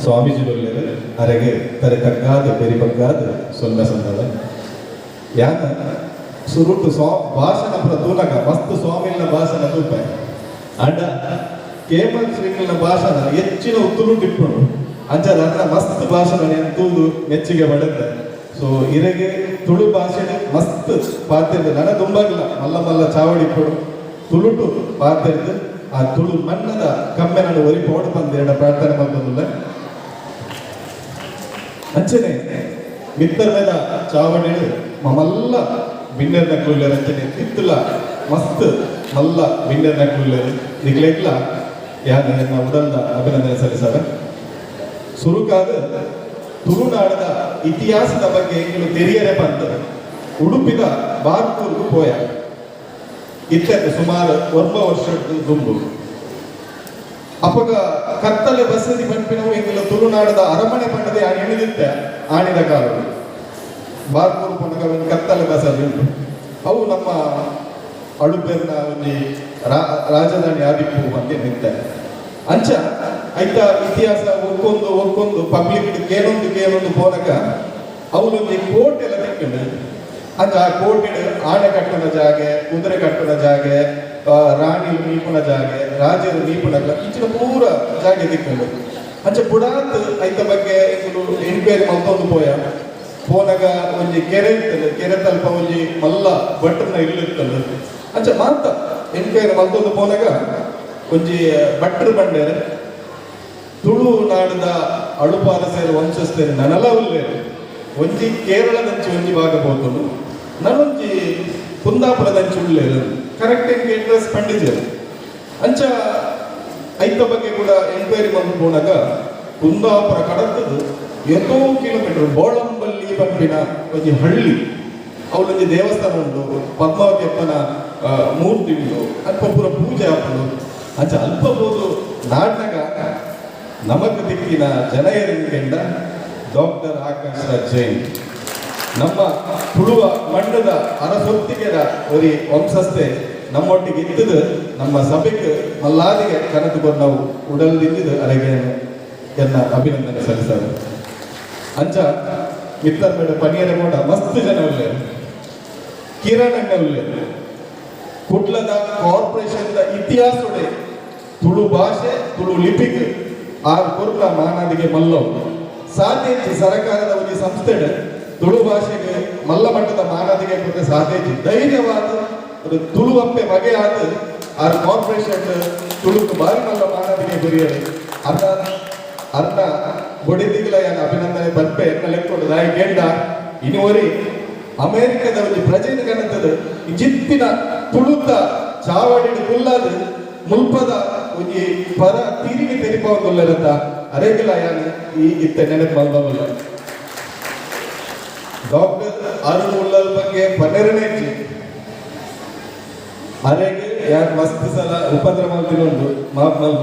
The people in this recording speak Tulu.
ಸ್ವಾಮೀಜಿಲುಲ್ಲೆರ್. ಅರೆಗ್ ತರೆ ತಗ್ಗಾದ್ ಬೆರಿ ಬಗ್ಗಾದ್ ಸೊಲ್ಮೆ ಸಂದಾದ. ಯಾನ್ ಸುರುಟು ಸ್ವಾ ಭಾಷಣ ಪೂರ ತೂನಗ ಮಸ್ತ್ ಸ್ವಾಮಿಲ್ನ ಭಾಷಣ ತೂಪೆ. ಆಂಡ ಕೇಮಲ್ ಶ್ರೀಕಲ್ನ ಭಾಷಣ ಹೆಚ್ಚಿನ ತುಳುಟು ಇಪ್ಪುಂಡು. ಅಂಚ ಅರ್ನ ಮಸ್ತ್ ಭಾಷಣ ಯಾನ್ ತೂದು ಮೆಚ್ಚುಗೆ ಪಡೆತೆ. ಸೊ ಇರೆಗೆ ತುಳು ಭಾಷೆ ಮಸ್ತ್ ಪಾತೆರ್ದು, ನನ ದುಂಬಾಗಿಲ್ಲ ಮಲ್ಲ ಮಲ್ಲ ಚಾವಡಿ ಇಪ್ಪುಡು ತುಳುಟು ಪಾತೆರ್ದು ಆ ತುಳು ಮಣ್ಣದ ಕಮ್ಮೆನನ್ನು ಒರಿಪೋಡು ಪಂದ್ ಎಡ ಪ್ರಾರ್ಥನೆ ಮಲ್ತೊಂದುಲ್ಲೆ. ಅಂಚನೆ ಮಿತ್ತರ್ಮೆದ ಚಾವಡಿಡ್ ಮಲ್ಲ ಬಿನ್ನೆರ್ ನಕ್ಲುಲ್ಲೆರ್. ಅಂಚನೆ ತಿತ್ತುಲ ಮಸ್ತ್ ಮಲ್ಲ ಬಿನ್ನೆರ್ ನಕ್ಲುಲ್ಲೆರ್. ನಿಕ್ಲೆಗ್ಲ ಯಾನ್ ಎನ್ನ ಉಡಲ್ದ ಅಭಿನಂದನೆ ಸಲ್ಲಿಸವೆ. ಸುರುಕಾದ ತುಳುನಾಡದ ಇತಿಹಾಸದ ಬಗ್ಗೆ ಎಂಕುಲು ತೆರಿಯರೆ ಪಂದ್ ಉಡುಪಿದ ಬಾರ್ಕೂರ್ಗು ಪೋಯ ಇತ್ತೆ, ಸುಮಾರು 9 ವರ್ಷದ ದುಂಬು. ಅಪಗ ಕತ್ತಲೆ ಬಸದಿ ಪನ್ಪಿನವು ಎಂಕುಲು ತುಳುನಾಡದ ಅರಮನೆ ಪಂಡದೆ ಯಾನ್ ಎಣಿದಿತ್ತೆ. ಆಣಿದ ಕಾಲಡು ಬಾರ್ಕೂರು ಪೋನಗ ಒಂದು ಕತ್ತಲೆ ಬಸದಿ ಉಂಟು, ಅವು ನಮ್ಮ ಅಳುಪೆರ್ನ ಒಂಜಿ ರಾಜಧಾನಿ ಆದಿಪ್ಪು ಅಂತ ನಿಂತೆ. ಅಂಚ ಐತ ಇತಿಹಾಸ ಒಕ್ಕೊಂದು ಒಕ್ಕೊಂದು, ಪಬ್ಲಿಕ್ ಕೇನೊಂದು ಕೇನೊಂದು ಪೋನಗ ಅವಲೊಂಜಿ ಕೋಟೆ ಎಲ್ಲ ತಿಕ್ಕಂಡು. ಅಂಚ ಆ ಕೋಟೆಡ್ ಆನೆ ಕಟ್ಟುನ ಜಾಗೆ, ಕುದುರೆ ಕಟ್ಟುನ ಜಾಗೆ, ರಾಣಿ ಮೀಪುನ ಜಾಗೆ, ರಾಜರು ಮೀಪುನ, ಇಂಚಿನ ಪೂರ ಜಾಗೆ ತಿಕ್ಕಂಡು. ಅಂಚ ಪುಡಾತ್ ಐತ ಬಗ್ಗೆ ಎಂಕುಲು ಎನ್ಕ್ವೈರಿ ಮಲ್ತೊಂದು ಪೋಯ. ಪೋನಗ ಒಂಜಿ ಕೆರೆ ಇತ್ತಲ್ಲ, ಕೆರೆ ತಲ್ಪ ಒಂಜಿ ಮಲ್ಲ ಭಟ್ರನ ಇಲ್ಲು ಇತ್ತಲ್ಲ. ಅಂಚ ಮಾತ ಎನ್ಕ್ವೈರಿ ಮಲ್ತೊಂದು ಪೋನಗ ಒಂಜಿ ಭಟ್ರು ಬಂಡೇರೆ, ತುಳುನಾಡದ ಅಳುಪಾರಸೇರು ವಂಶಸ್ಥರು ನನಲ ಉಲ್ಲೇರು, ಒಂಜಿ ಕೇರಳದಂಚಿ ಒಂಜಿ ಭಾಗ ಪೋತುಂಡು, ನನೊಂಜಿ ಕುಂದಾಪುರದಂಚಿ ಉಲ್ಲೇರು, ಕರೆಕ್ಟ್ ಎಂಕ್ ಅಡ್ರೆಸ್ ಪಂಡಿಜೇರು. ಅಂಚ ಐತ ಬಗ್ಗೆ ಕೂಡ ಎನ್ಕ್ವೈರಿ ಮಲ್ತು ಪೋನಾಗ ಕುಂದಾಪುರ ಕಡತದು ಎತ್ತೋ ಕಿಲೋಮೀಟರ್ ಬೋಳಂಬಲ್ಲಿ ಪನ್ಪಿನ ಒಂಜಿ ಹಳ್ಳಿ, ಅವಳೊಂಜಿ ದೇವಸ್ಥಾನ ಉಂಟು, ಪದ್ಮಾವತಿ ಅಪ್ಪನ ಮೂರ್ತಿ ಉಂಟು, ಅಲ್ಪ ಪೂರ ಪೂಜೆ ಆಪುಂಡು. ಅಂಚ ಅಲ್ಪ ಪೋದು ನಾಡ್ನಗ ನಮಕ್ ದಿಕ್ಕಿನ ಜನ ಕೆಂಡ ಡಾಕ್ಟರ್ ಆಕಾಶ್ ರಾಜ್ ಜೈನ್. ನಮ್ಮ ತುಳುವ ಮಣ್ಣದ ಅರಸೊತ್ತಿಗೆದ ಒರಿ ವಂಶಸ್ಥೆ ನಮ್ಮೊಟ್ಟಿಗೆ ಇತ್ತದು ನಮ್ಮ ಸಭೆಗೆ ಮಲ್ಲಾದಿಗೆ ಕನತುಕೊಂಡು ನಾವು ಉಡಲ್ದಿಂದಿದ್ದು ಅರೆಗೆ ಎನ್ನ ಅಭಿನಂದನೆ ಸಲ್ಲಿಸಲು. ಅಂಚ ಮಿತ್ತರ್ ಮೇಡ ಪನಿಯರ ಮೋಡ ಮಸ್ತ್ ಜನ ಉಲ್ಲೇರು. ಕಿರಣ್ ಅಣ್ಣ ಉಲ್ಲೇರು. ಕುಡ್ಲದ ಕಾರ್ಪೊರೇಷನ್ ಇತಿಹಾಸೊಡೆ ತುಳು ಭಾಷೆ, ತುಳು ಲಿಪಿಗ್ ಆರ್ ಕೊರ್ನ ಮಾನಾದಿಗೆ ಮಲ್ಲವು. ಸಾಧ್ಯಂಚಿ ಸರಕಾರದ ಒಂಜಿ ಸಂಸ್ಥೆಡ್ ತುಳು ಭಾಷೆಗೆ ಮಲ್ಲ ಮಟ್ಟದ ಮಾನಾದಿಗೆ ಕೊರ್ರೆ ಸಾಧ್ಯಂಚಿ. ಧೈರ್ಯವಾದ ಒಂದು ತುಳು ಅಪ್ಪೆ ಬಗೆ ಆದ ಆರ್ ಕಾರ್ಪೊರೇಷನ್ ತುಳುಕು ಬಾರಿ ಮಲ್ಲ ಮಾನಾದಿಗೆ ಕೊರಿಯರು. ಅರ್ಧ ಅರ್ಧ ಬೊಡಿದಿಗ್ಲ ಯಾನ್ ಅಭಿನಂದನೆ ಪನ್ಪೆ. ಎನ್ನ ಲೆಕ್ಕೊಡು ದಾಯಿ ಕೆಂಡ, ಇನುವರಿ ಅಮೆರಿಕದ ಒಂಜಿ ಪ್ರಜೆನ ಕನತದ ಜಿತ್ತಿನ ತುಳುತ ಚಾವಡಿಡ್ ಕುಲ್ಲಾದ್ ಮುಲ್ಪದ ಒಂಜಿ ಪರ ತಿರುಗಿ ತೆರಿಪಾವೊಂದುಲ್ಲೆರಂತ ಅರೆಗಿಲ ಯಾನ್ ಈ ಇತ್ತೆ ನೆನಪು ಮಲ್ದವಲ್ಲ. ಡಾಕ್ಟರ್ ಅರುಣ್ ಉಳ್ಳಲ್ ಬಗ್ಗೆ ಪನ್ನೆರನೇ ಅರೆಗೆ ಯಾನ್ ಮಸ್ತ್ ಸಲ ಉಪದ್ರ ಮಲ್ತಿನುಂಡು, ಮಾಫ್ ಮಲ್ಪು.